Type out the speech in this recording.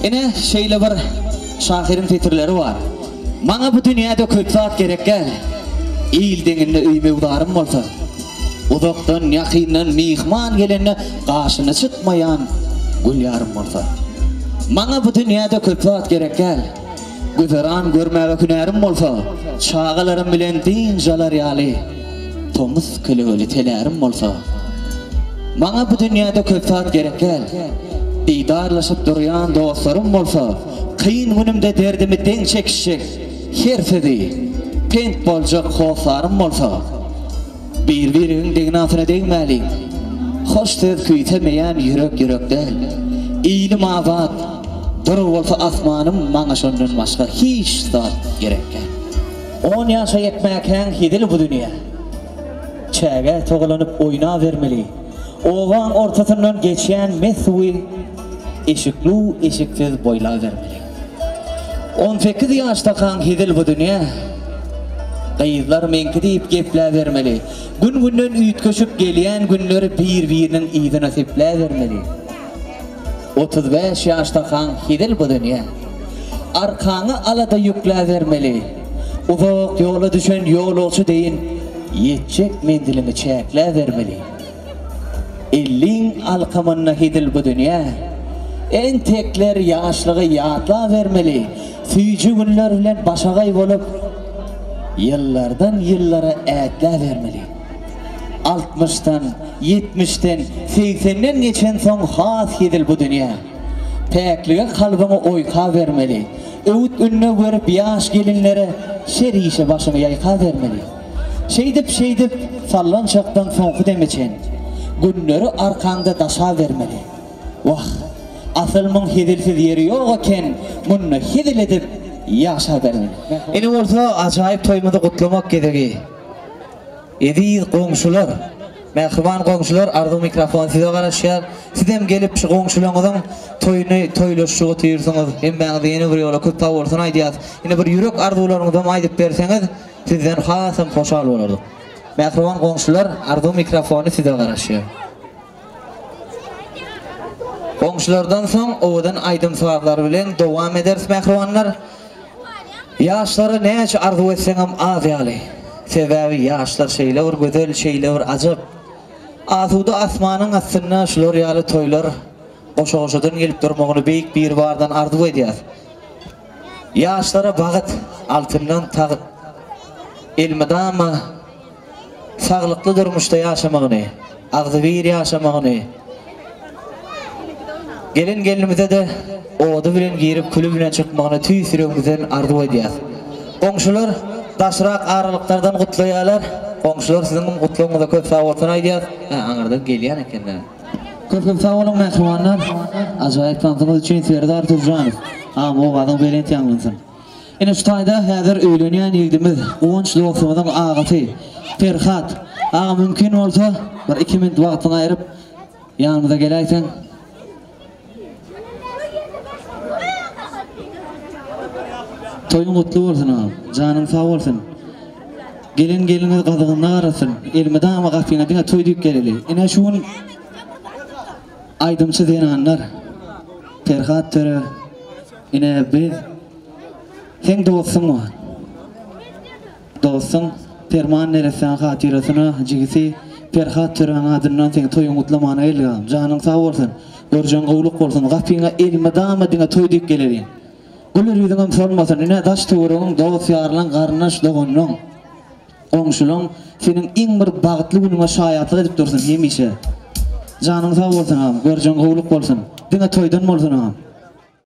Ine, şeýle bir şahyryň setirleri bar. Maňa bu dünýäde köp zat gerek däl. Il deňinde öý-möwzarym bolsa. Uzakdan, ýakyndan myhman gelende gaşyny çytmaýan gül ýarym bolsa. Maňa bu dünýäde köp zat gerek däl. Güzeran görmäge hünärim bolsa, çagalarym bilen dynç alar ýaly tomus kölegeli telärim bolsa. Maňa bu dünýäde köp zat gerek däl. Didarlaşyp durýan dostlarym bolsa, kyn günümde derdimi deň çekişjek her sözi pent boljak hossarym bolsa. Bir-birigiň degnasyna degmäliň. Hoş söz küýsemeýän ýürek ýürek däl. Ilim abat, dur bolsa asmanym maňa şondan başga hiç zat gerek däl. On ýaşa ýetmäkäň hezil bu dünýä. Çägä togalanyp oýnabermeli. Obaň ortasyndan geçýän mes suwy eşiklu-eşiksiz boýlabermeli. On sekiz ýaşdakaň hezil bu dünýä. Gyzlar meňki diýip gepläbermeli. Gün-günden üýtgeşip gelýän günleri bir-biriniň yzyna sepläbermeli. 35 ýaşdakaň hezil bu dünýä. Arkaňa alada ýükläbermeli. Uzak ýola düşen ýolagçy deýin ýetjek menziliňi çäkläbermeli. Elliň alkymynda hezil bu dünýä. Entekler ýaşlygy ýatlabermeli. Süýji günler bilen başagaý bolup, ýyllardan ýyllara ätläbermeli. Altmyşdan, ýetmişden, segsenden geçensoň has hezil bu dünýä. Päklige kalbyňy oýkabermeli. Öwüt-ündew berip ýaş gelinlere şer işe başyňy ýaýkabermeli. Şeýdip-şeýdip, sallançakdan soňky deme çen, günleri arkaňda daşabermeli. Wah, asyl muň hezilsiz ýeri ýok eken, munda hezil edip ýaşabermeli. Indi bolsa ajaýyp toýumyzy gutlamak gezegi. Eziz goňşular, mähriban goňşular, Arzuw mikrofon size garaşýar. Sizem gelip şu goňşularyňyzyň toýuny toýlaşjak otyrsyňyz. Hemmäňize ýene bir ýola köp sag bolsun aýdýas. Indi bir ýürek arzuwlaryňyzam aýdyp berseňiz, sizden hasam hoşal bolardyk. Mähriban goňşular, Arzuw mikrofony size garaşýar. Goňşulardan soň owadan aýdym-sazlar bilen dowam ederis mähribanlar. Ýaşlara näçe arzuw etseňem az ýaly. Sebäbi ýaşlar şeýle bir gözel, şeýle bir ajap. Asuda asmanyň astynda şular ýaly toýlar goşa-goşadan gelip durmagyny Beýik Biribardan arzuw edýäs. Ýaşlara bagt, altyndan tagt. Elmydama saglykly durmuşda ýaşamagyny, agzybir ýaşamagyny, gelen gelnimize-de ody bilen girip, küli bilen çykmagyny tüýs ýüregimizden arzuw edýäs. Goňşular daşrak aralyklardan gutlaýarlar. Goňşular siziň gutlagyňyza köp sag bolsun aýdýas. Hä, aňyrdan gelýän ekenler. Köp köp sag boluň mähribanlar. Ajaýyp tansyňyz üçin Serdar Turjanow. Agam owazyň belent ýaňlansyn. Ine şu taýda häzir öýlenýän ýigdimiz Guwanç dostumyzyň agasy Perhat. Aga mümkin bolsa bir iki minut wagtyňy aýryp ýanymyza geläýseň. Toýuň gutly bolsun agam. Janyň sag bolsun. Gelen gelniňiz gazygynda garasyn. Elmydama gapyňa diňe toý diýip geleli. Ine şu gün aýdymçy zenanlar Perhat töre ine biz Seň dostuň bar. Dostuň Perman neressäň hatyrasyna jigisi Perhat töräň adyndan seň toýuňy gutlamana geldik agam. Janyň sag bolsun. Görjeň gowluk bolsun. Gapyňa elmydama diňe toý diýip geleliň. Güler ýüzüňem solmasyn. Ine daş töweregiň dost-ýarlaň garyndaş doganlaň. Goňşulaň seniň iň bir bagtly günüňe şaýatlyk edip dursun hemişe. Janyň sag bolsun agam. Görjeň gowluk bolsun. Diňe toýdan bolsun agam.